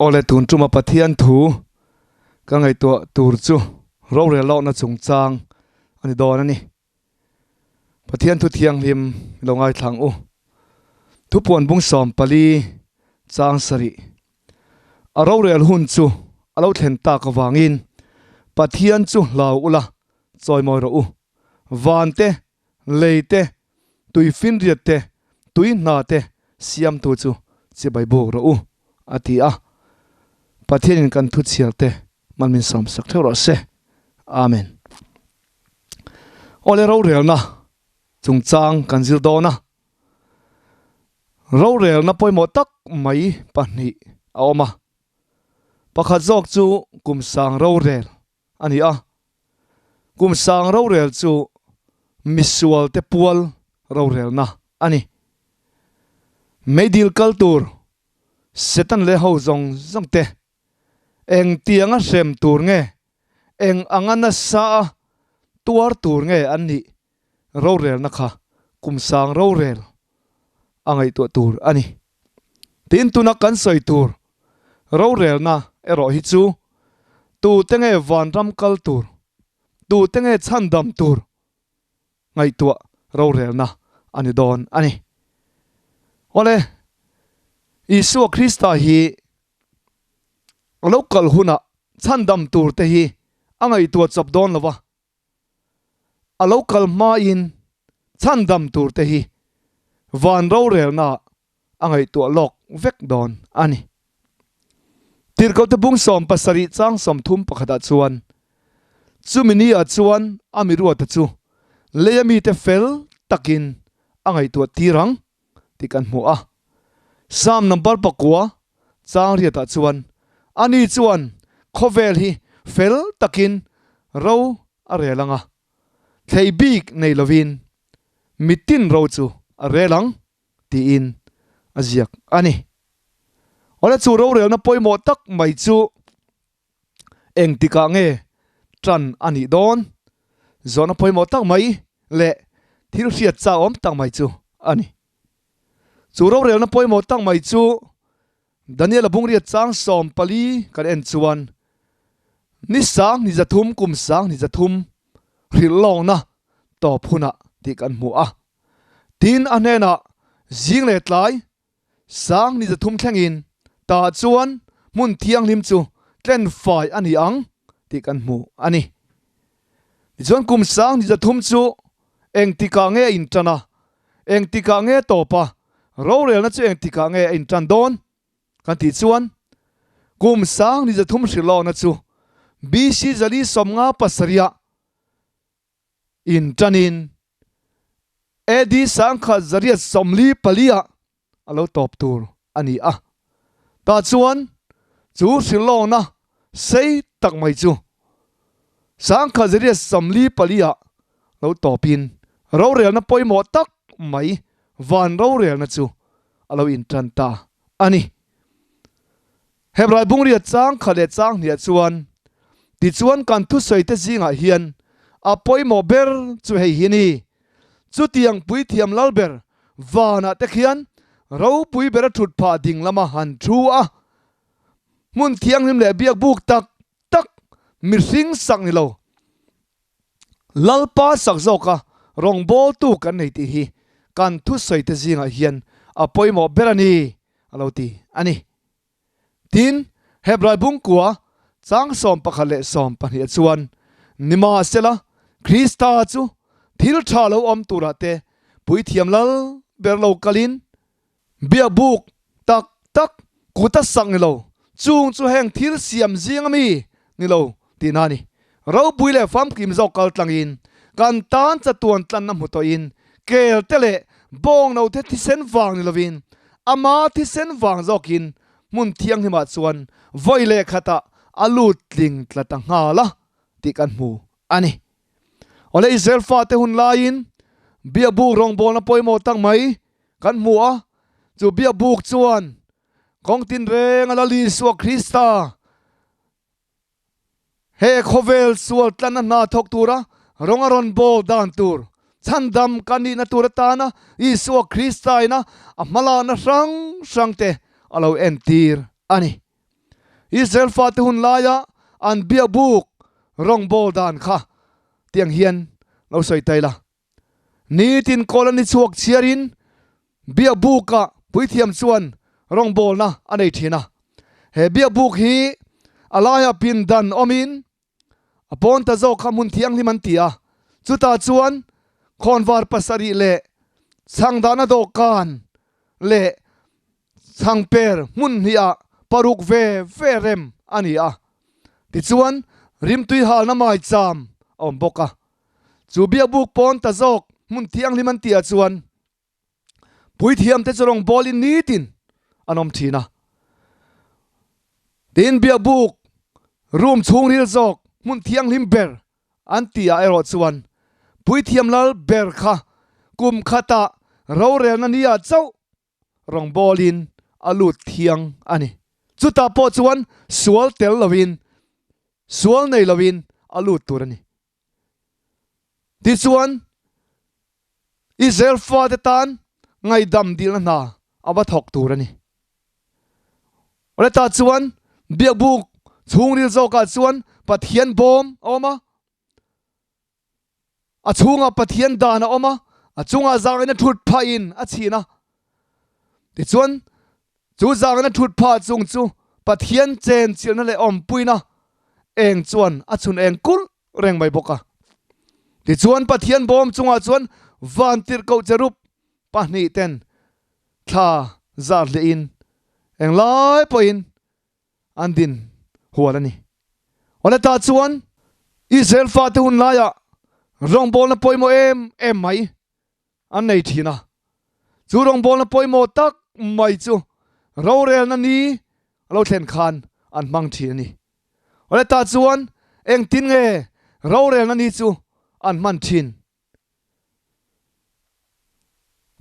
Awle tun tuma Pathian thu ka ngaihtuah tur chu rorel lohna chungchang a ni dawn a ni. Pathian thu thianghlim i lo ngaithlang u. Thupuan bung 14 chang sarih a rorel hun chu a lo thlen tak avangin Pathian chu hlau ula chawimawi rawh u. Van te, lei te, tui finriat te, tui hna te siamtu chu chibai buk rawh u, a ti a. Pathianin kan thu chhiar te man min sawmsak theuh rawh se. Amen. Awle rorelna chungchang kan zir dawn a, rorelna pawimawh tak mai pahnih a awm a, pakhat zawk chu kum sang rorel a ni a, kum sang rorel chu misual te pual rorelna a ni. Meidil kal tur Satan leh ho zawng zawng te Engtianga hrem tur nge, eng anga nasa a tuar tur nge an nih rorelna kha kum sang rorel a ngaihtuah tur a ni. Tin, tuna kan sawi tur rorelna erawh hi chu tute nge vanram kal tur, tute nge chhandam tur ngaihtuah rorelna a ni dawn a ni. Awle, Isua Krista hi a lo kal hunah chhandam tur te hi a ngaihtuah chawp dawn lo va, a lo kal hmain chhandam tur te hi van rorelnaah a ngaihtuah lawk vek dawn a ni. Tirhkohte bung 70 chang 30 pakhatah chuan, Chumi ni-ah chuan a mi ruata chu leia mite fel takin a ngaihtuah tir ang tih kan hmu a. Psalm number pakua chang riatah chuan ani chuan khawvel hi fel takin ro a rel ang a, thlei bik nei lovin mitin ro chu a rel ang tiin a ziak a ni. Awle chu rorelna pawimawh tak mai chu Engtikah nge tan a nih dawn? Zawhna pawimawh tak mai leh thil hriat chak awm tak mai chu a ni. Chu rorelna pawimawh tak mai chu Daniel-a bungriat chang 14 kan en chuan ni 13 kum 13 hrilh lawkna tawp hunah tih kan hmu a. Tin, a hnenah zing leh tlai 13 thlengin tah chuan hmun thianghlim chu tlen fai a ni ang tih kan hmu a ni. Tichuan kum 13 chu engtikah nge a intan a, engtikah nge a tawp a, rorelna chu engtikah nge a intan dawn kan tih chuan kum 13 hrilhlawkna chu BC 457 intanin AD 1144 ah a lo tawp tur a ni a. Tah chuan chu hrilhlawkna sei tak mai chu 1144 ah lo tawpin rorelna pawimawh tak mai van rorelna chu a lo intan ta a ni. Hebrai bungriat chang khat leh chang hniah chuan, Tichuan kan thusawite zingah hian a pawimawh ber chu hei hi ni, Chutiang puithiam lal ber vanah te khian ropui bera thut phah ding lama han thu a, hmun thianghlim leh biak buk tak tak mihring sak ni lo, Lalpa sak zawka rawngbawltu kan nei tih hi kan thusawite zingah hian a pawimawh ber a ni, a lo ti a ni. Tin, Hebrai bungkua chang 11 leh 12 chuan, Nimahsela, Krista chu thil tha lo awm turah te puithiam lal ber lo kalin, biakbuk tak tak kut a sak ni lo, chung chu heng thil siam zing ami ni lo tihna a ni. Ropui leh famkim zawk kal tlangin kan tan chatuan tlanna hmu tawhin kel te leh bawng no te thisen vang ni lovin ama thisen vang zawkin hmun thianghlimah chuan vawi leh khatah a lut tling tla ta nghal a tih kan hmu a ni. Awle Israel fate hun laiin biakbuk rawngbawlna pawimawh tak mai kan hmu a, chu biakbuk chuan kawng tinreng a Lal Isua Krista He khawvel sual tlanna hna thawk tura rawng a rawn bawl dan tur, chhandam kan nihna tur atana Isua Krista ina a hmalakna hrang hrangte a lo entir a ni. Israel fate hun laia an biakbuk rawngbâwl dan kha tiang hian lo sawi ta ila. Nitin kawl a ni chhuak chhiarin biakbukah puithiam chuan rawngbâwlna a nei ṭhin a. He biakbuk hi a laiah pindan awmin A pawn ta zawk kha hmun thianghlim an ti a, chutah chuan khawnvar pasarih leh chhangdahna dawhkan leh chhangper hmun hnihah paruk ve ve rem a ni a. Tichuan, rimtui halna maicham a awm bawk a. Chu biakbuk pawn ta zawk hmun thianghlim an tihah chuan Puithiamte chu rawngbawlin nitin an awm thin a. Tin, biakbuk room chhungril zawk hmun thianghlim ber an tih ah erawh chuan puithiam lal ber kha kum khatah rorelna ni ah chauh rawngbawlin a lut thiang a ni. Chutah pawh chuan sual tel loin, sual nei loin a lut tur a ni. Tichuan, Israel fate tan ngaihdam dilna hna a va thawk tur a ni. Awle tah chuan biakbuk chhungril zawkah chuan Pathian bawm a awm a, a chhungah Pathian dan a awm a, a chungah zangin a thut phahin a chhin a. Tichuan, chu zangin a thut phah chung chu Pathian chenchilhna leh awmpuina eng chuan a chhun eng kulh reng mai bawk a. Tichuan Pathian bawm chungah chuan van tirhkoh cherub pahnih ten thla zar hliahin englai pawhin an din hual a ni. Awle tah chuan Israel fate hun laiah rawngbawlna pawimawh em em mai an nei thin a. Chu rawngbawlna pawimawh tak mai chu rorelna ni a lo thlen khan an hmang thin a ni. Awle tah chuan engtin nge rorelna ni chu an hman thin?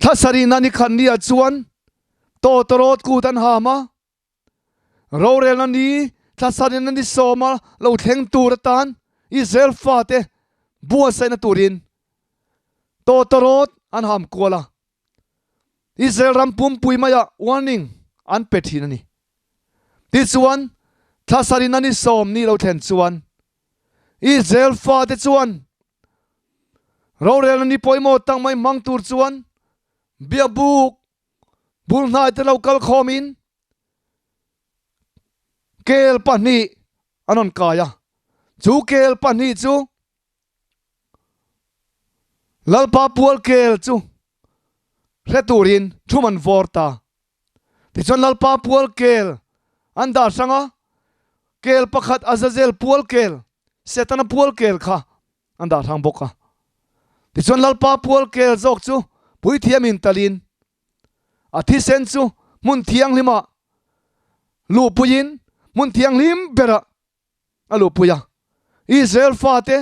Thla sarihna ni khat ni ah chuan tawtawrawt kut an ham a, Rorelna ni thla sarihna ni sawma lo thleng tur atan Israel fate buatsaihna turin tawtawrawt an ham kual a. Israel ram pumpui maiah warning an pe thin a ni. Tichuan, thla sarihna ni sawm ni lo thlen chuan Israel fate chuan rorelna ni pawimawh tak mai hmang tur chuan biakbuk Bul hnaite lo kal khawmin kel pahnih an rawn kai a, chu kel pahnih chu Lalpa pual kel chu hre turin thum an vawr ta. Tichuan Lalpa pual kel an dah hrang a, kel pakhat Azazel pual kel, Setana pual kel kha an dah hrang bawk a. Tichuan Lalpa pual kel zawk chu puithiamin talin a thisen chu hmun thianghlimah luhpuiin hmun thianghlim berah a luhpui a. Israel fate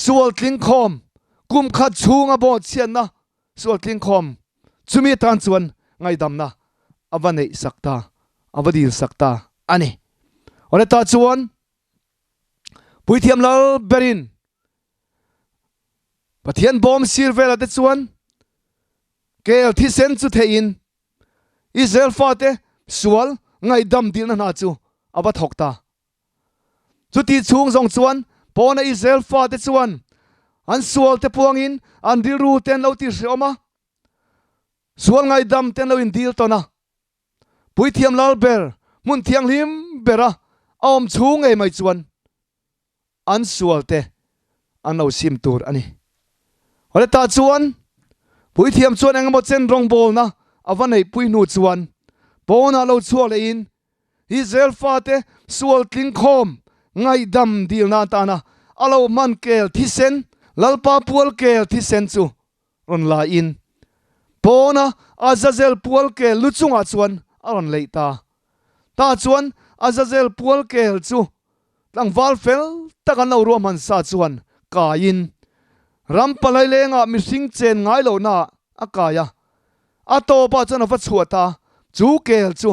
sual tlingkhawm kum khat chhunga bawhchhiatna sual tlingkhawm chumi atan chuan ngaihdamna a va neih sak ta, a va dil sak ta a ni. Awle tah chuan Puithiam lal berin Pathian bawm sir velah te chuan kel thisen chu theihin Israel fate sual ngaihdam dilna hna chu a va thawk ta. Chuti chhung zawng chuan pawna Israel fate chuan an sual te puangin an rilru te an lo ti hreawm a, sual ngaihdam te an lo indil tawn a. Puithiam lal ber, hmun thianghlim bera a awm chhung ngei mai chuan an sualte an lo sim tur a ni. Awle tah chuan Puithiam chuan engemaw chen rawngbawlna a va neihpui hnu chuan pawnah lo chhuak lehin Israel fate sual tlingkhawm ngaihdam dilna atana a lo hman kel thisen, Lalpa pual kel thisen chu rawn la in pawna Azazel pual kel lu chungah chuan a rawn leih ta. Tah chuan Azazel pual kel chu tlangval fel tak an lo ruahman sa chuan kaiin ram palai lengah mihring chen ngai lohnaah a kai a. A tawpah chuan a va chhuah ta, chu kel chu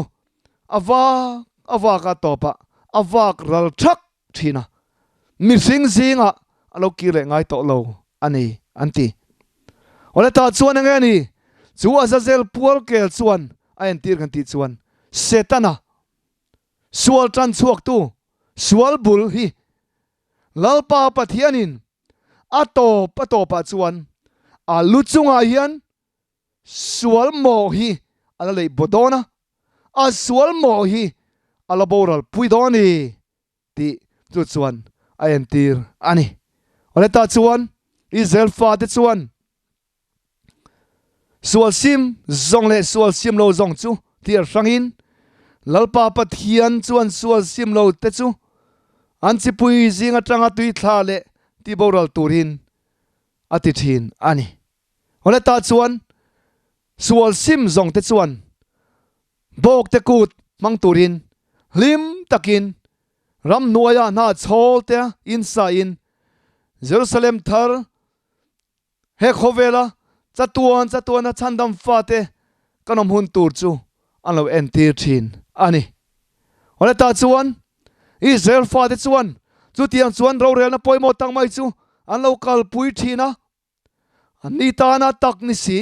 a vak a vak a tawpah a vak ral thak thin a, mihring zingah a lo kir leh ngai tawh lo a ni an ti. Awle tah chuan enge a ni? Chu Azazel pual kel chuan a entir kan tih chuan Setana. Sual tan chhuaktu sual bul hi Lalpa Pathianin a tawp a tawpah chuan a lu chungah hian sual mawh hi a la leih baw dawn a, a sual mawh hi a la boral pui dawn a ni tih chu chuan a entir a ni. Awle tah chuan Israel fate chuan Sual sim zawng leh sual sim lo zawng chu tih hrangin Lalpa Pathian chuan sual sim lo te chu an chipui zing atanga tui thla leh ti boral turin a ti thin a ni. Awle tah chuan sual sim zawng te chuan bawk te kut hmang turin hlim takin ramhnuaia hna chhawl te insa in Jerusalem thar He khawvela chatuan chatuana chhandam fate kan awm hun tur chu an lo entir thin a ni. Awle tah chuan Israel fate chuan chutiang chuan rorelna pawimawh tak mai chu an lo kalpui thin a. An ni tana tak ni si,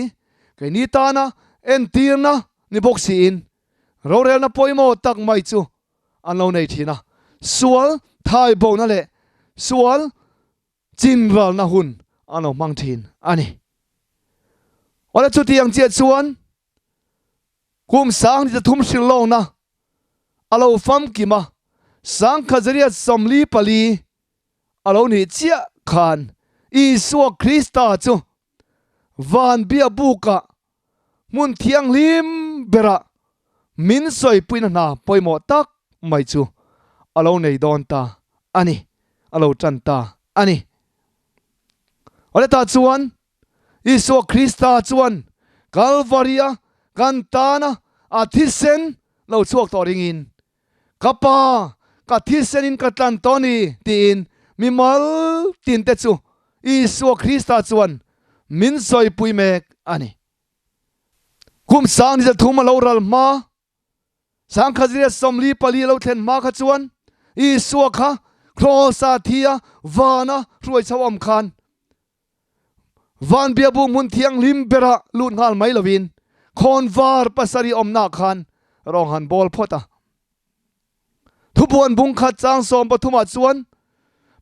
keini tana entirna ni bawk siin rorelna pawimawh tak mai chu an lo nei thin a. Sual thaibona leh sual Chinralna hun an lo hmang thin a ni. Awle chutiang chiah chuan kum sang ni tathum hrilhlawkna a lo famkim a, sangkha 144 a lo nih chiah khan Isua Krista chu van biakbukah hmun thianghlim berah min sawipuina hna pawimawh tak mai chu a lo nei dawn ta a ni, a lo tan ta a ni. Awle tah chuan Isua Krista chuan Kalvaria kan tana a thisen lo chhuak tawh ringin, Ka Pa, ka thisenin ka tlan tawh a ni, tiin mimal tinte chu Isua Krista chuan min sawipui mek a ni. Kum 2003 a lo ral hma, 1944 a lo thlen hma kha chuan Isua kha Kraws-a thi a, vana hruai chho awm khan van biabu hmun thianghlim bera lut nghal mai lovin khawnvar pasarih awmnaah khan rawng han bawl phawt a. Thubuan bung khat chang sawm pathumah chuan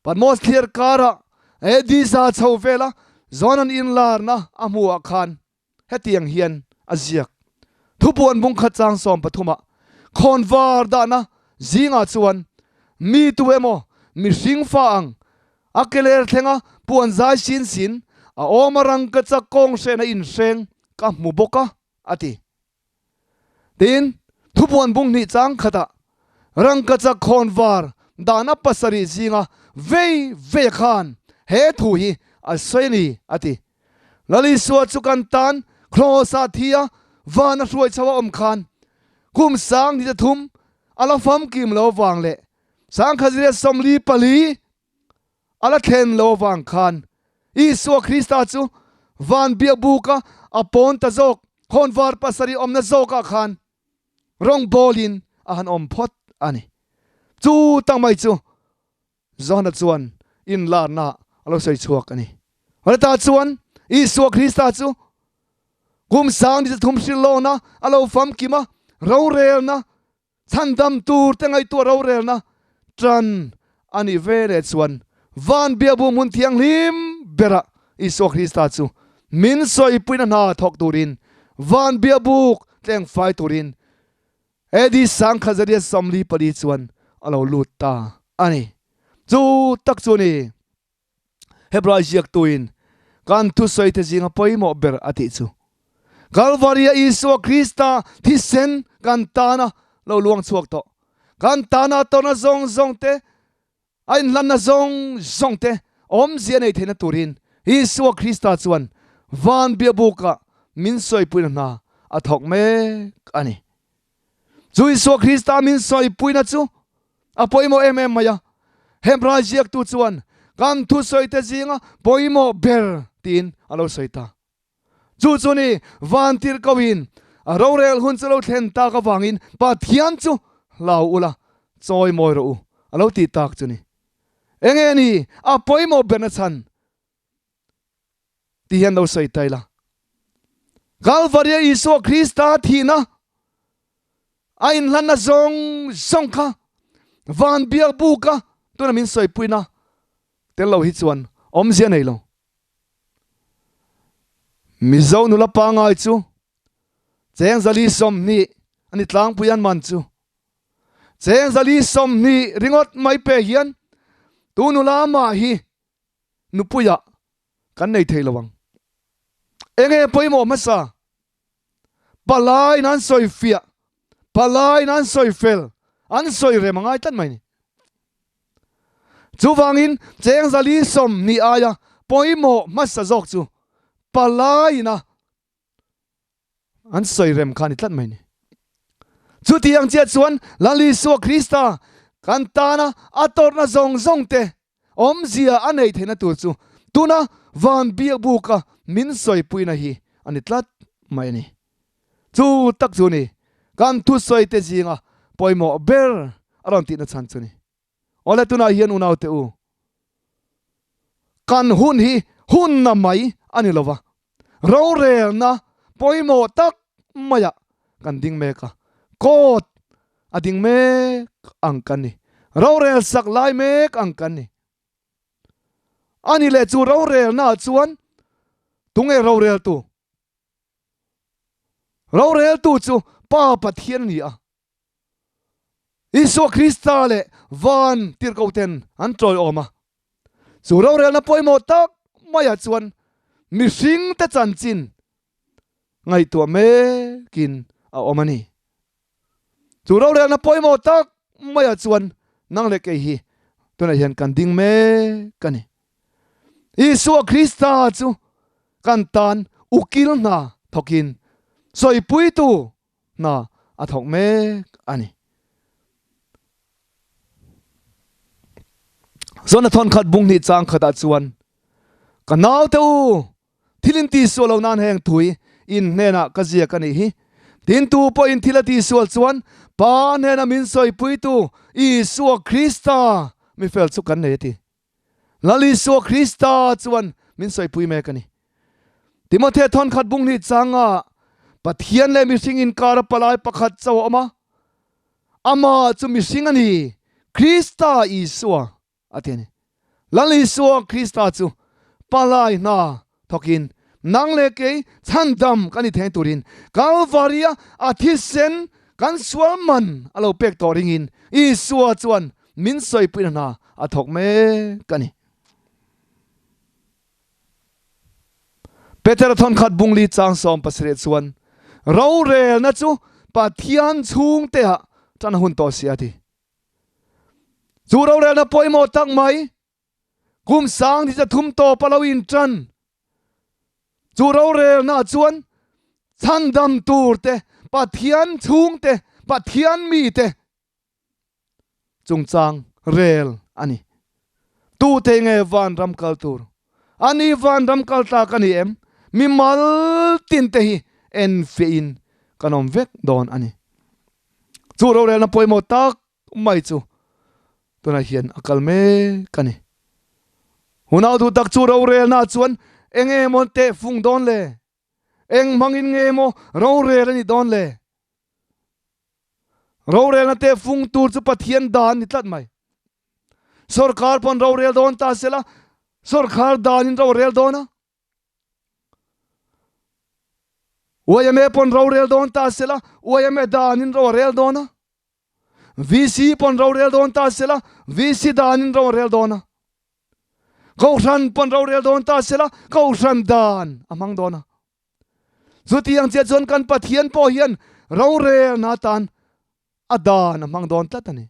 Patmos thliar karah Edisa chho vela John-a'n inlarna a hmuhah khan hetiang hian a ziak, Thubuan bung khat chang sawm pathumah khawnvar dahna zingah chuan mi tu emaw mihring fa ang a keler thlenga puan zai sin sin a awm a rangkachak kawng hrena inhreng ka hmu bawk a, a ti. Tin, thupuan bung hnih chang khatah rangkachak khawnvar dahna pasarih zinga vei vei khan he thu hi a sawi a ni, a ti. Lal Isua chu kan tan Kraws-ah thi a, van a hruai chho a awm khan kum 2023 a la famkim lo avang leh 1944 A la thlen lo avang khan Isua Krista chu van biakbuka a pawn ta zawk, khawnvar pasarih awmna zawkah khan rawngbawlin a han awm phawt a ni. Chu tak mai chu Johana chuan inlarna a lo sawi chhuak a ni. Hetah chuan Isua Krista chu kum 2023 hrilhlawna a lo famkim a, rorelna Chhandam tur te ngaihtuah rorelna tan a nih ve leh chuan van biabu hmun thianghlim berah Isua Krista chu min sawipuina hna thawk turin van biabuk tleng fai turin AD 1944 chuan a lo lut ta a ni. Chu tak chu a ni. Hebrai ziaktuin kan thusawite zinga pawimawh ber a tih chu, Kalvaria Isua Krista thisen kan tana lo luang chhuak tawh, kan tana tawrhna zawng zawng te, a inhlanna zawng zawng te awmzia nei theihna turin Isua Krista chuan van biabukah min sawipuina hna a thawk mek a ni. Chu Isua Krista min sawipuina chu a pawimawh em em mai a. Hebrai ziaktu chuan kan thusawite zinga pawimawh ber tiin a lo sawi ta. Chu chu ni vantir koin a rorel hun chu lo thlen tak avangin Pathian chu hlau ula chawi mawi rawh u a lo ti tak chu ni. Enge ni a pawimawh berna chhan ti hian lo sawi ta ila. Kalvaria Isua Krista thihna. A inhlanna zawng zawng kha van biak buka tuna min sawipuina tel lo hi chuan awmzia nei lo. Mizo nula pangai chu cheng zali 20 a ni tlangpui an man chu. Cheng zali 20 ringawt mai pe hian tu nula mah hi nupuiah kan nei thei lo ang. Enge pawimawh hmasa? Palaiin an sawi fiah, palaiin an sawi fel, an sawi rem a ngai tlat mai ni. Chuvangin cheng zali 20 aia pawimawh hmasa zawk chu palaiin a an sawi rem kha a ni tlat mai ni. Chuti ang chiah chuan Lal Isua Krista kan tana a tawrhna zawng zawng te Awmzia a neih theihna tur chu tuna van biakbuka min sawipuina hi a ni tlat mai a ni. Chu tak chu ni kan thusawite zinga pawimawh ber a rawn tihna chhan chu ni. Awle tunah hian unaute u, kan hun hi hunna mai a ni lova, rorelna pawimawh tak maiah kan ding mek a, court a ding mek ang kan ni, rorel sak lai mek ang kan ni. A ni leh chu rorelnaah chuan tunge roreltu? Roreltu chu Pa Pathian a ni a. Isua Krista leh van tirhkohten an tawiawm a. Chu rorelna pawimawh tak maiah chuan mihringte chanchin ngaihtuah mekin a awm a ni. Chu rorelna pawimawh tak maiah chuan nang leh kei hi tunah hian kan ding mek a ni. Isua Krista chu kan tan ukil hna thawkin sawipuitu hna a thawk mek a ni. Zawhna thawnkhat bung hnih chang khatah chuan, Ka naute u, thil in tihsual lo nan heng thui in hnenah ka ziak a nih hi. Tin tu pawhin thil a tihsual chuan Pa hnena min sawipuitu Isua Krista mi fel chu kan nei a ti. Lal Isua Krista chuan min sawipui mek a ni. Timothea thawnkhat bung hnih changa Pathian leh mihring inkara palai pakhat chauh a awm a, amah chu mihring a ni, Krista Isua a ti a ni. Lal Isua Krista chu palai hna thawkin nang leh kei chhandam kan ni theng turin Kalvaria a thisen kan sual man a lo pek tawh ringin Isua chuan Min sawipuina hna a thawk mek a ni. Petera thawnkhat bungli chang 17 chuan rorelna chu Pathian chhungteah tan a hun tawh si a ti. Chu rorelna pawimawh tak mai kum sang ni 300 tawp a lo intan. Chu rorelna chuan chhandam tur te, Pathian chhungte, Pathian mite chungchang rel a ni. Tute nge vanram kal tur? A ni vanram kal tlak a ni em? Mi mal tin te hi enfiahin kan awm vek dawn a ni. Chu rorelna pawimawh tak mai chu tunah hian a kal mek a ni. Hunau duh tak chu rorelna chuan eng nge maw teh fung dawn le? Eng hmangin nge maw rorel a ni dawn le? Rorelna te fung tur chu Pathian dan ni tlat mai. Sorkar pawn rorel dawn ta sela, sorkar danin rorel dawn a. YMA pawn rorel dawn ta sela, YMA danin rorel dawn a. VC pawn rorel dawn ta sela, VC danin rorel dawn a. Kohhran pawn rorel dawn ta sela, kohhran dan a hmang dawn a. Chutiang chiah chuan kan Pathian pawh hian rorelna atan a dan a hmang dawn tlat a ni.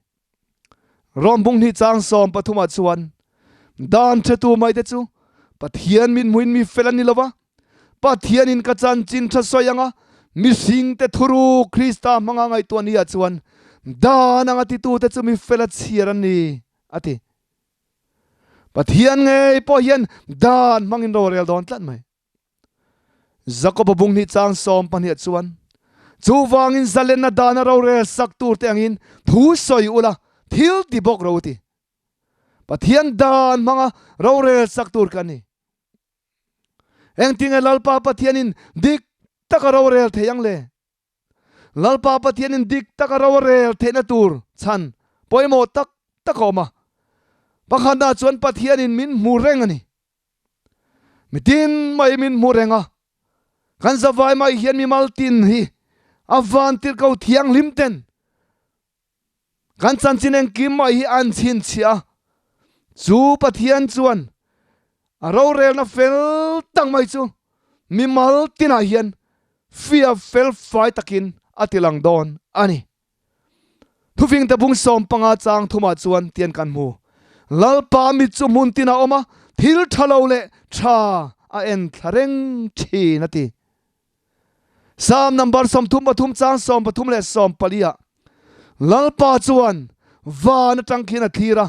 Rom bung hnih chang 13 ah chuan dan hretu mai te chu Pathian min hmuin mi fel an ni lova, Pathianin ka chanchin tha sawi anga mihringte thuru Krista hmanga ngaihtuah ni ah chuan dan anga titute chu mi fel a chhiar an ni a ti. Pathian ngei pawh hian dan hmangin rorel dawn tlat mai. Jakoba bung hnih chang 12 chuan, Chuvangin zalenna dana rorel sak tur te angin thu sawi ula, thil ti bawk ro ti. Pathian dan hmanga rorel sak tur kan ni. Engtinge Lalpa Pathianin dik taka rorel thei ang le? Lalpa Pathianin dik taka ro a rel theihna tur chhan pawimawh tak tak a awm a. Pakhatna chuan Pathianin min hmu reng a ni. Mitin mai min hmu reng a, kan zavai mai hian mimal tin hi a vantirhko thianghlim ten kan chanchin engkim mai hi an chhinchhiah a. Chu Pathian chuan a rorelna fel tak mai chu mimal tinah hian fia fel fai takin a tilang dawn a ni. Thufingte bung 15 chang thumah chuan tian kan hmu. Lalpa mit chu hmun tin a awm a, thil tha lo leh tha a en thla reng thin a ti. Psalm number 33 chang 13 leh 14 ah Lalpa chuan van atang khian a thlir a,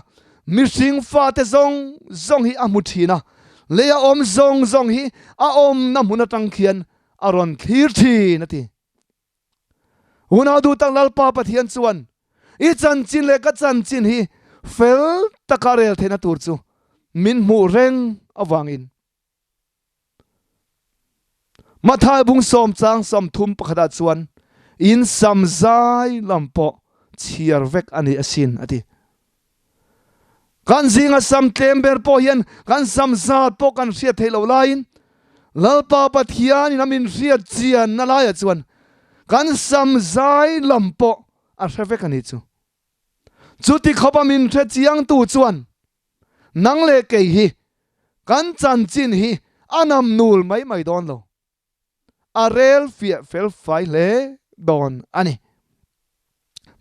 mihring fate zawng zawng hi a hmu thin a, lei a awm zawng zawng hi a awmna hmun atang khian a rawn thlir thin a ti. Unau duh tak Lalpa Pathian chuan i chanchin leh ka chanchin hi fel taka rel theihna tur chu min hmuh reng avangin Mathai bung sawm chang 31 ah chuan in sam zai lam pawh chhiar vek a ni asin a ti. Kan zinga sam tlem ber pawh hian kan sam zat pawh kan hriat theih loh laiin Lalpa Pathianin a min hriat chianna laiah chuan kan sam zai lam pawh a hre vek a ni chu. Chuti khawpa min hre chiangtu chuan nang leh kei hi kan chanchin hi a nam nul mai mai dawn lo. A rel fiah fel fai hle dawn a ni.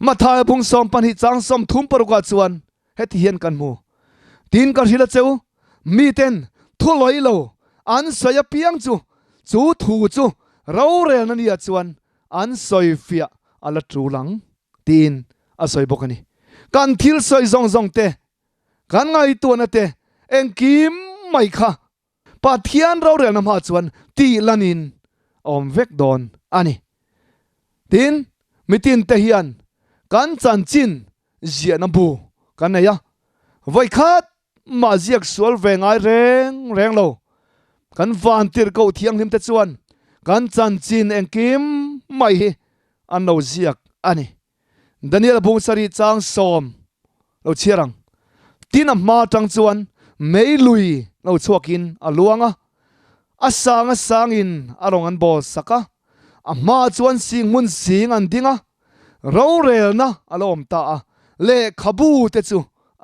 Mathaia bung 12 chang 36 ah chuan heti hian kan hmu, Tin ka hrilh a che u, miten thu lawi lo an sawi apiang chu, chu thu chu rorelna nia chuan an sawi fiah a la tul ang, tiin a sawi bawk a ni. Kan thil sawi zawng zawng te, kan ngaihtuahna te, engkim mai kha Pathian rorelna hma chuan tih lanin a awm vek dawn a ni. Tin, mitinte hian kan chanchin ziahna bu kan nei a, vawikhat mah ziak sual ve ngai reng reng lo. Kan vantirhkoh thianghlimte chuan kan chanchin engkim mai hi an lo ziak a ni. Daniel bung sarih chang 10 lo chhiar ang. Tin a hma atang chuan mei lui lo chhuakin a luang a, a sang a sangin a rawng an bawl sak a, a hma chuan sing hmun sing an ding a, rorelna a lo awm ta a, lehkhabu te chu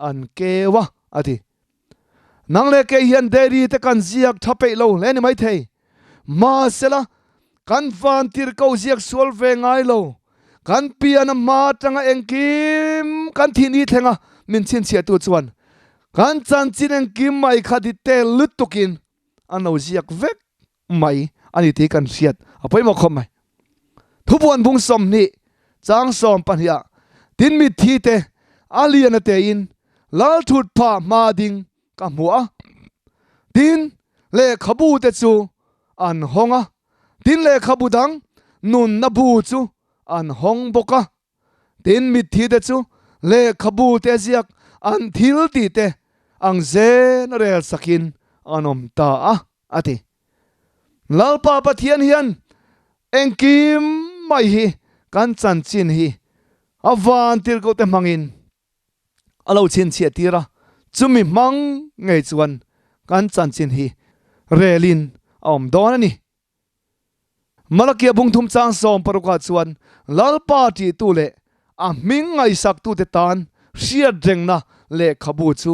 an keu a, a ti. Nang leh kei hian dairy te kan ziak tha peih lo hle ni maithei. Mahsela, kan van tirhkoh ziak sual ve ngai lo. Kan pian a hma atanga engkim kan thih ni thlenga min chhinchhiahtu chuan kan chanchin engkim mai kha detail lutukin an lo ziak vek mai a ni tih kan hriat a pawimawh khawp mai. Thubuan bung 20 chang 12 ah tin mitthi te a lian a tein lal thut phah hma ding ka hmu a, tin lehkhabu te chu an hawng a, tin lehkhabu dang nunna bu chu an hawng bawk a. Tin, mitthi te chu lehkhabu te ziak an thil tih te ang zen rel sakin an awm ta a, a ti. Lalpa Pathian hian engkim mai hi kan chanchin hi a van tirhkoh te hmangin a lo chhinchhiah tir a, chumi hmang ngei chuan kan chanchin hi relin a awm dawn a ni. Malakia bung thum chang 16 ah chuan Lalpa ṭihtu leh a hming ngaihsaktute tan hriatrengna lehkhabu chu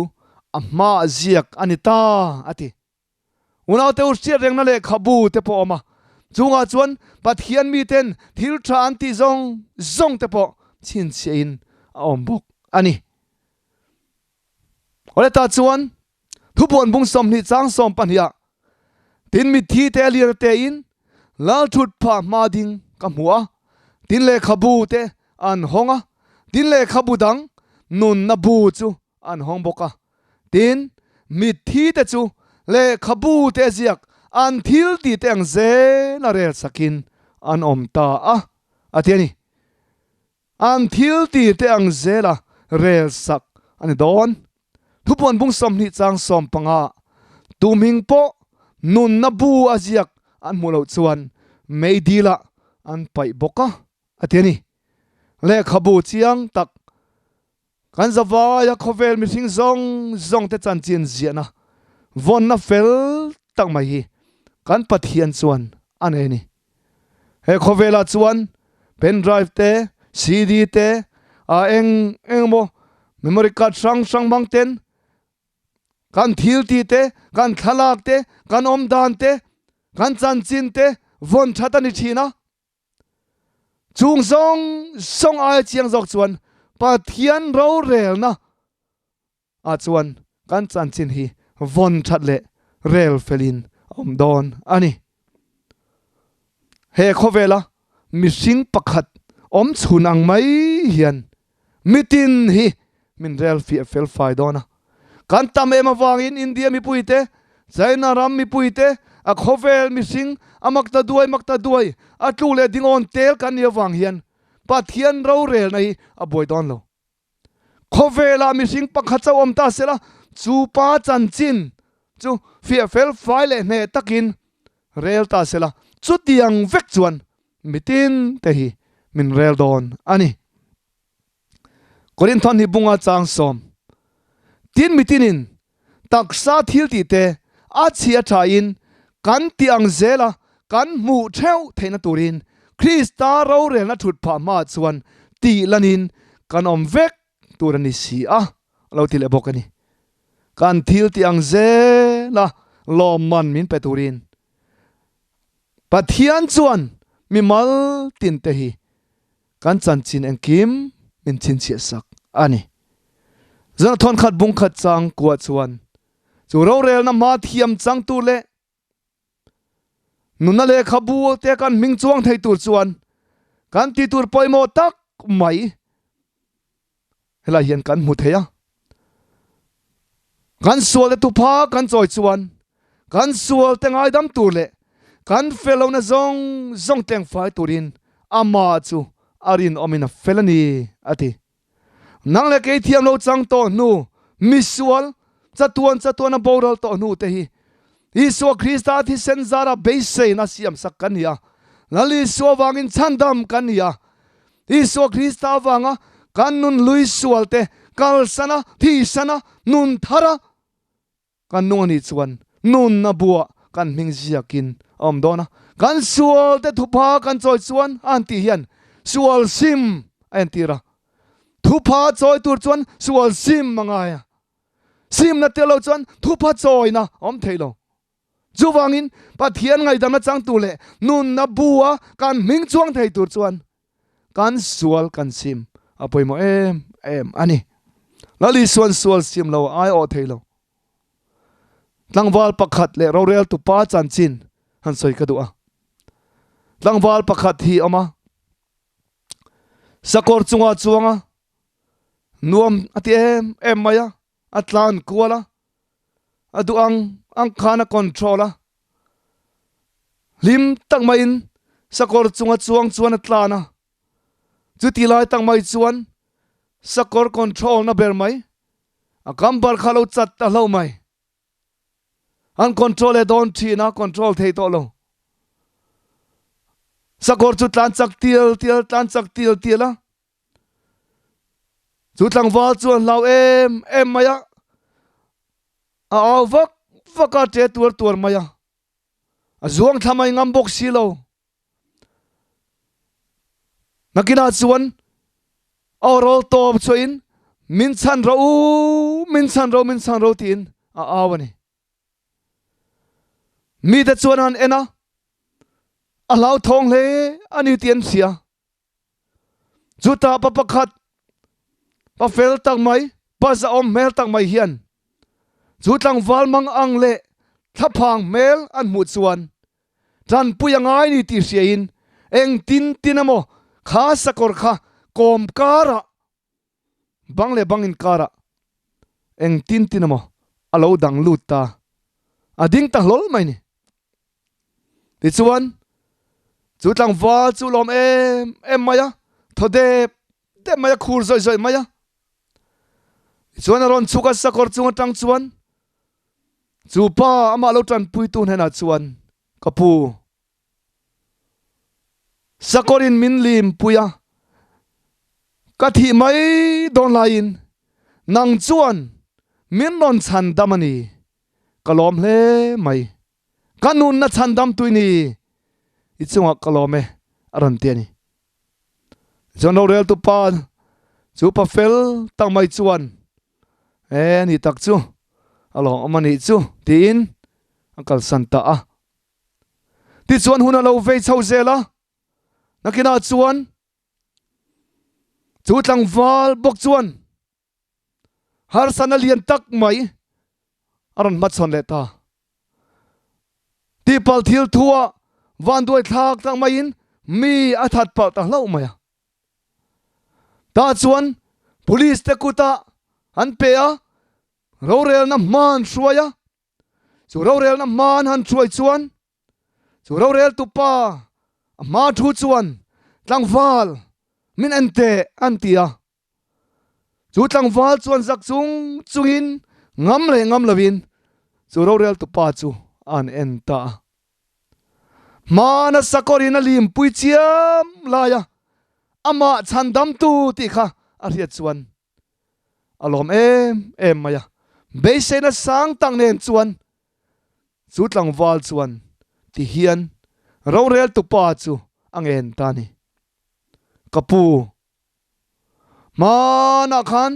a hmaah ziak a ni ta, a ti. Unaute u hriatrengna lehkhabu te pawh a awm a, chungah chuan Pathian miten thil ṭha an tih zawng zawng te pawh chhinchhiahin a awm bawk a ni. Awle ta chuan Thupuan bung 20 chang 12 ah tin mitthi te a lir te in lalthut phah hma ding ka hmu a, tin lehkhabu te an hawng a, tin lehkhabu dang nunna bu chu an hawng bawk a, tin mitthi te chu lehkhabu te ziak an thil tih te ang zel a rel sakin an awm ta a, a ti a ni. An thil ti te ang zela rel sak a ni dawn. Thupuan bung 20 chang 15 Tu hming pawh nunna bu a ziak an hmuh loh chuan meidil ah an paih bawk a, A ti a ni. Lehkhabu chiang tak kan zavaia khawvel mihring zawng zawng te chanchin ziahna vawnna fel tak mai hi kan Pathian chuan a nei a ni. He khawvelah chuan pen drive te, CD te, a eng eng emaw memory card hrang hrang hmang ten Kan thilti te, kan thlalak te, kan awmdan te, kan chanchin te vawn that a ni thin a. Chung zawng zawng aia chiang zawk chuan Pathian rorelna ah chuan kan chanchin hi vawn that leh rel felin a awm dawn a ni. He khawvela mihring pakhat awm chhun ang mai hian Mitin hi min rel fiah fel fai dawn a. Kan tam em avangin India mipuite, China ram mipuite, a khawvel mihring a makta duai makta duai a tlu leh dingawn tel kan nih avang hian Pathian rorelna hi a buai dawn lo. Khawvelah mihring pakhat chauh awm ta sela chu pa chanchin chu fiah fel fai leh hneh takin rel ta sela chutiang vek chuan mitin te hi min rel dawn a ni. Korinthon hi bunga chang sawm tin mitinin taksa thil tih te a chhia thain kan tih ang zela kan hmuh theuh theihna turin Krista rorelna thut phah hmaah chuan tih lanin kan awm vek tur a ni si a, a lo ti leh bawk a ni. Kan thil tih ang zela lawmman min pe turin Pathian chuan mimal tinte hi Kan chanchin engkim min chhinchhiah sak a ni. Zan thawnkhat bungkhat chang kuah chuan chu rorelna hma thiam chang tur leh nunna lehkhabu te kan hming chuang thei tur chuan kan tih tur pawimawh tak mai Helai hian kan hmu thei a, kan sual te tupha kan chawi chuan kan sual te ngaidam tur leh kan fel lohna zawng zawng tleng fai turin amah chu a rinawmin a fel a ni, a ti. Nang leh kei thiam lo chang tawh hnu, misual, chatuan chatuan a boral tawh hnu te hi Isua Krista thisen zara beiseina siamsak kan ni a, Lal Isua vangin chhandam kan ni a, Isua Krista avanga kan nun lui sual te kalsana, thisana, nun thara kan nung a nih chuan nunna buah kan hming ziakin a awm dawn a. Kan sual te thupha kan chawi chuan a han tih hian sual sim a entir a. Thupha chawi tur chuan sual sim a ngai a. Simna tel lo chuan thupha chawina a awm thei lo. Chuvangin Pathian ngaihdamna changtu leh nunna bua kan hming chuang thei tur chuan kan sual kan sim a pawimawh em em a ni. Lal Isuan sual sim lo a aiawh thei lo. Tlangval pakhat leh roreltu pa chanchin han sawi ka duh a. Tlangval pakhat hi a awm a, sakawr chungah chuang a, nuam a ti em em mai a, a tlan kual a, a duh ang ang khan a control a, hlim tak maiin sakawr chunga chuang chuan a tlan a, chuti lai tak mai chuan sakawr control na ber mai a kambar kha lo chat ta hlo mai, an control e dawn thin a, control thei tawh lo, sakawr chu tlan chak tial tial tlan chak tial tial a. Chu tlangval chuan hlau em em mai a, a au vak vak a, ṭe tuar tuar mai a, a zuang thla mai ngam bawk si lo. Nakinah chuan a aw rawl tawp chhuahin min chhan rawh u, min chhan rawh, min chhan rawh tiin a au a ni. Mite chuan an en a, a hlauthawng hle a ni tih an hria. Chutah pa pakhat, pa fel tak mai, pa zahawm hmel tak mai hian chu tlangval mang ang leh thlaphang hmel an hmuh chuan tanpui a ngai ni tih hriain engtin tin emaw kha sakawr kha kawm karah bang leh bang inkarah engtin tin emaw a lo dang lut ta a ding ta hlawl mai ni. Tichuan, chu tlangval chu lawm em em mai a, thaw dep dep mai a, khur zawih zawih mai a. Tichuan a rawn chhuk a, sakawr chung atang chuan chu pa amah lo tanpuitu hnenah chuan, Ka pu, Sakawrin min lim pui a, ka thih mai dawn laiin nang chuan min rawn chhan dam a ni, ka lawm hle mai. Ka nunna chhan dam tui ni i chungah ka lawm e a rawn ti a ni. Chuan roreltu pa chu pa fel tak mai chuan e ni tak chu a lawmawm a nih chu tiin a kalsan ta a. Tichuan hun a lo vei chho zel a, nakinah chuan chu tlangval bawk chuan harsatna lian tak mai a rawn hmachhawn leh ta. Tihpalh thil thua vanduai thlak tak maiin mi a that palh ta hlauh mai a. Tah chuan police te kutah an pe a, rorelna hma an hruai a, Chu rorelna hma an han hruai chuan chu roreltu pa a hma thu chuan tlangval min en teh an ti a. Chu tlangval chuan zak chung chungin ngam leh ngam lovin chu roreltu pa chu an en ta a. Hmana sakawrin a limpui chiam laia amah chhandamtu tih kha a hriat chuan A lawm em em mai a, beiseina sang tak nen chuan chu tlangval chuan ti hian roreltu pa chu a ngen ta a ni. Ka pu, hmanah khan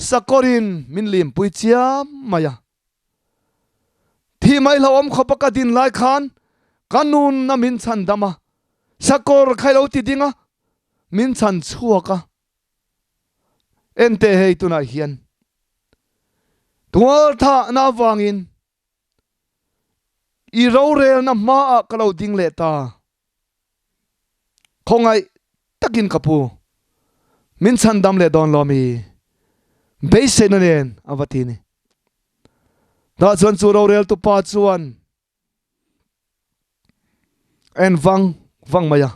sakawrin min limpui chiam mai a, thi mai hlauhawm khawpa ka din lai khan ka nunna min chhan dam a, sakawr kha i lo ti ding a, min chhan chhuak a. Enteh hei tunah hian tual thahna avangin i rorelna hmaah ka lo ding leh ta. Khawngaih takin ka pu, min chhandam leh dawn lo mi? Beiseina nen a va ti ni. Tah chuan chu roreltu pa chuan En vang vang mai a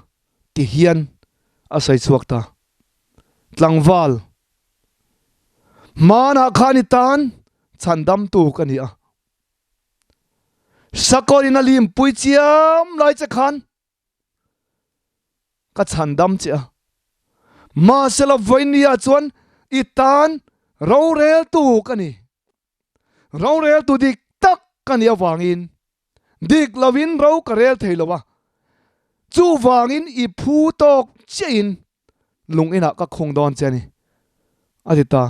ti hian a sawi chhuak ta. Tlangval, Hmanah khan i tan chhandamtu ka ni a. Sakawrin a limpui chiam lai che khan ka chhandam che a. Mahsela vawinia chuan i tan roreltu ka ni. Roreltu dik tak ka nih avangin dik lovin ro ka rel thei lo a, chuvangin i phu tawk chiahin lung inah ka khung dawn che a ni, a ti ta.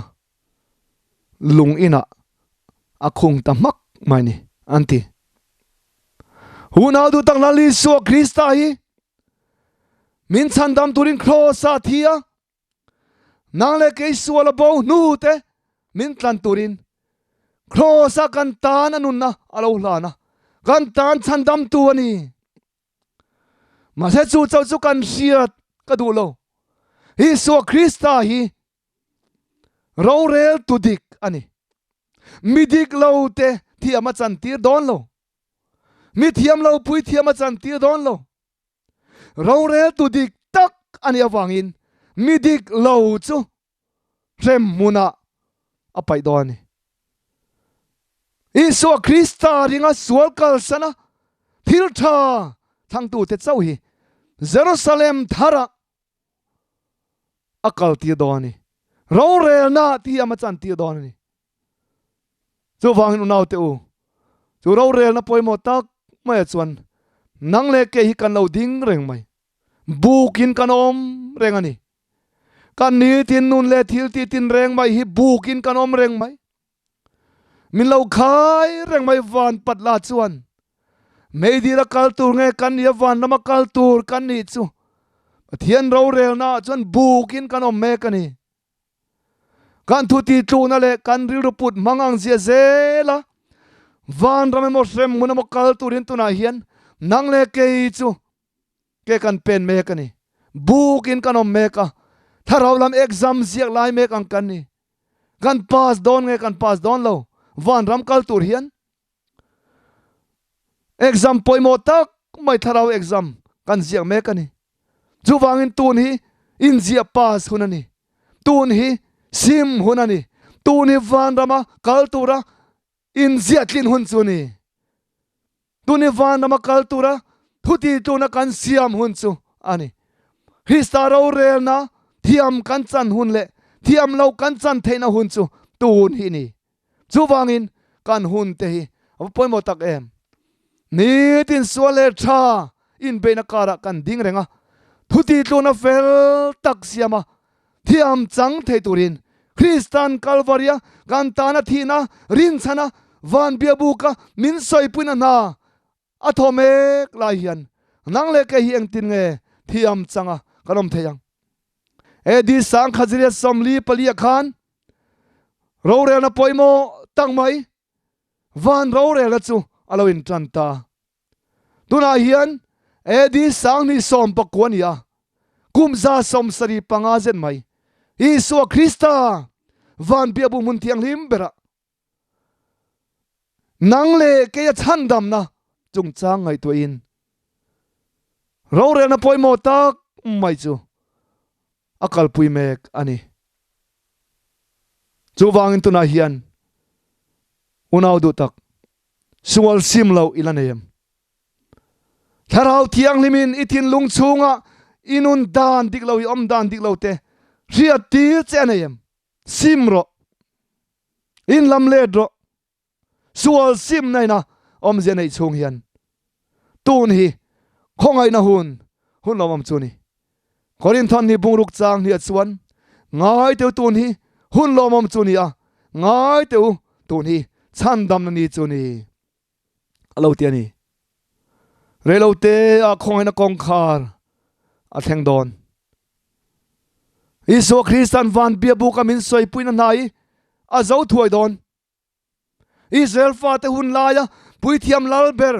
Lung inah a khung ta hmak mai ni, an ti. Hunau duh tak Lal Isua Krista hi min chhandam turin Kraws-ah a thi a, Nang leh kei sual a bo hnu te min tlan turin Kraws ah kan tan a nunna a lo hlan a, kan tan chhandamtu a ni. Mahse chu chauh chu kan hriat ka duh lo. Isua Krista hi rorel tu dik a ni. Mi dik lo te thiam a chantir dawn lo. Mi thiam lo pui thiam a chantir dawn lo. Roreltu dik tak a nih avangin mi dik lo chu hrem hmunah a paih dawn a ni. Isua Krista ringa sual kalsana thil tha thlangtute chauh hi Jerusalem tharah a kaltir dawn a ni. Rorelna tih hi a chantir dawn a ni. Chuvangin unaute u, chu rorelna pawimawh tak maia chuan nang leh kei hi kan lo ding reng mai. Bukin kan awm reng a ni. Kan nitin nun leh thil tih tin reng mai hi bukin kan awm reng mai. Min lo khai reng mai van pat la chuan meidil a kal tur nge kan nih a van lama kal tur kan nih chu Pathian rorelna ah chuan bukin kan awm mek a ni. Kan thu ti tlukna leh kan rilru put hmang ang zia zel a, vanram emaw hremhmun emaw kal turin tunah hian nang leh kei chu ke kan pen mek a ni. Bukin kan awm mek a, thlarau lam exam ziak lai mek ang kan ni. Kan pass dawn nge kan pass dawn lo vanram kal tur hian Exam pawimawh tak mai thlarau exam kan ziak mek a ni. Chuvangin tun hi inziah pass hun a ni. Tun hi sim hun a ni. Tun hi vanrama kal tura inziah tlin hun chu a ni. Tun hi vanrama kal tura thuti tluna kan siam hun chu. a ni. Krista rorelna thiam kan chan hun leh thiam lo kan chan theihna hun chu tun hi ni. Chuvangin kan hun te hi a va pawimawh tak em. Nitin sual leh tha inbeihna karah kan ding reng a, thuti tluna fel tak siama thiam chang thei turin Kristan Kalvaria kan tana thihna rinchhana van biabuka min sawipuina hna a thaw mek lai hian nang leh kei hi engtin nge thiam changa kan awm thei ang? AD 1944 ah khan rorelna pawimawh tak mai van rorelna chu a lo intan ta. Tunah hian AD 2019 a ni a, kum 75 zet mai Isua Krista van biakbuk hmun thianghlim berah Nang leh keia chhandamna chungchang ngaihtuahin rorelna pawimawh tak mai chu a kalpui mek a ni. Chuvangin tunah hian unau duh tak sual sim loh i la nei em? Thlarau Thianghlimin i thinlung chhungah i nun dan dik lo, i awm dan dik lo te hriattir che a nei em? Sim rawh. In lam let rawh. Sual sim na ina awmzia neih chhung hian tun hi khawngaihna hun hun lawmawm chu ni. Korinthon hi bungruk chang hniah chuan ngai teu tun hi hun lawmawm chu ni a, ngai teu tun hi chhandamna ni chu ni a lo ti a ni. Reilote ah khawngaihna kawngkhar a thleng dawn. Isua Kristan van biabuk a min sawipuina hna hi a zo thuai dawn. Israel fate hun laia puithiam lal ber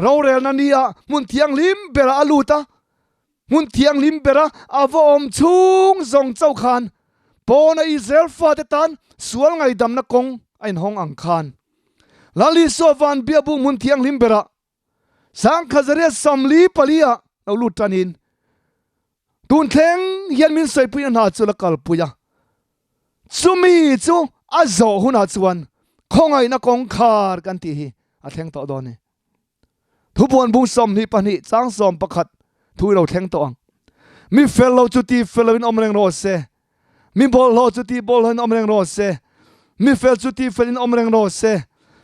rorelna ni ah hmun thianghlim berah a lut a, hmun thianghlim bera a va awm chhung zawng chauh khan pawna Israel fate tan sual ngaidamna kawng a inhawng ang khan Lal Isua van biabuk hmun thianghlim berah 1944 ah lo lut tanin tun thleng hian min sawipuina hna chu la kalpui a, chumi chu a zawh hunah chuan khawngaihna kawngkhar kan tih hi a thleng tawh dawn a ni. Thubuan bung 22 chang 11 thu i lo thleng tawh ang. Mi fel lo chu ti fel loin awm reng rawh se, Mi bawlhhlawh chu ti bawlhhlawhin awm reng rawh se, mi fel chu ti felin awm reng rawh se,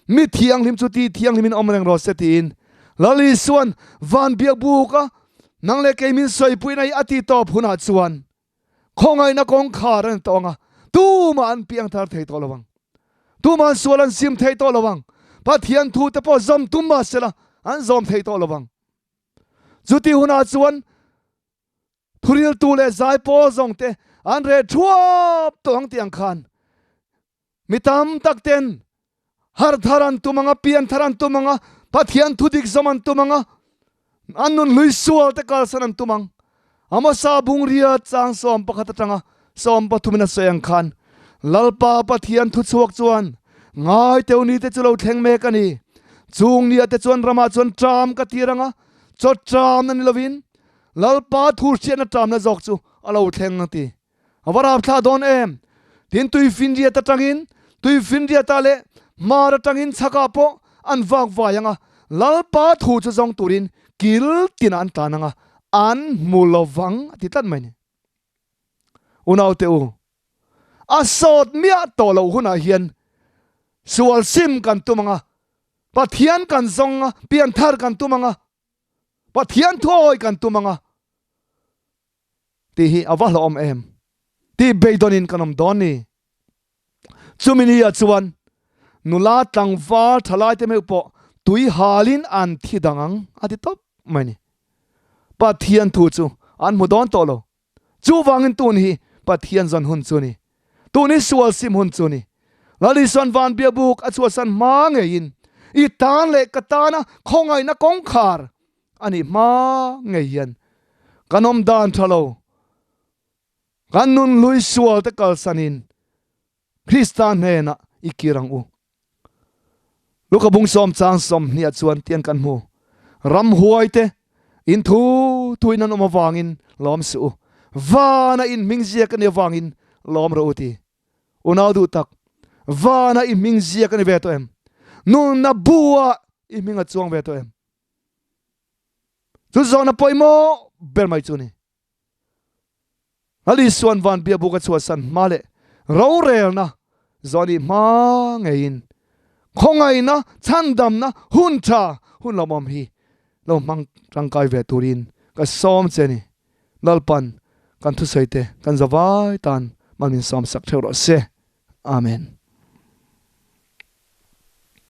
mi thianghlim chu ti thianghlimin awm reng rawh se tiin Lal Isua'n van biakbuka nang leh kei min sawipuina hi a ti tawp hunah chuan khawngaihna kawngkhar an tawng a, tumah an piang thar thei tawh lo ang. Tumah an sual an sim thei tawh lo ang. Pathian thu te pawh zawm tum mah sela an zawm thei tawh lo ang. Chuti hunah chuan Thuriltu leh zaipawl zawng te an reh thuap tawh ang tih ang khan mi tam tak ten harh thar an tum ang a, pian thar an tum ang a, Pathian thu dik zawm an tum ang a, an nun hlui sual te kalsan an tum ang. Amasa bungria chang 11 atanga 13 in a sawi ang khan Lalpa Pathian thu chhuak chuan ngai teu ni te chu lo thleng mek a ni. Chung ni ah te chuan ramah chuan ṭam ka tir ang a, chaw ṭam na ni lovin Lalpa thu hriatna ṭamna zawk chu a lo thleng a ti. A va rapthla dawn em? Tin tuifinriat atangin tuifinriatah leh hmar atangin chhakah pawh an vak vai ang a, Lalpa thu chu zawng turin kil tinah an tlan ang a, an hmu lo vang a ti tlat mai ni. Unaute u, a sawt miah tawh loh hunah hian sual sim kan tum ang a, Pathian kan zawng a, pianthar kan tum ang a, Pathian thuawi kan tum anga tih hi a va hlauhawm em tih beidawnin kan awm dawn ni. Chumi ni ah chuan nula tlangval thalai te meuh pawh tui halin an thi dang ang a ti tawp mai ni. Pathian thu chu an hmu dawn tawh lo. Chuvangin tun hi Pathian zawn hun chu ni. Tun hi sual sim hun chu ni. Lal Isuan van biabuk a chhuahsan hma ngeiin i tan leh ka tana khawngaihna kawngkhar a nih hma ngei hian kan awm dan tha lo, kan nun hlui sual te kalsanin Krista hnenah i kir ang u. Luka bung sawm chang 20 ah chuan tiang kan hmu. Ramhuai te in thu thu in an awm avangin lawm suh u. Vana in hming ziak a nih avangin lawm rawh u ti. Unau duh tak, vana i hming ziak a ni ve tawh em? Nunna bu ah i hming a chuang ve tawh em? Chu zawhna pawimawh ber mai chu a ni. Lal Isua'n van biakbuk a chhuahsan hma leh rorelna zawh nih hma ngeiin khawngaihna, chhandamna, hun tha, hun lawmawm hi lo hmang tangkai ve turin ka sawm che a ni. Lalpan kan thusawi te kan zavai tan mal min sawmsak theuh rawh se. Amen.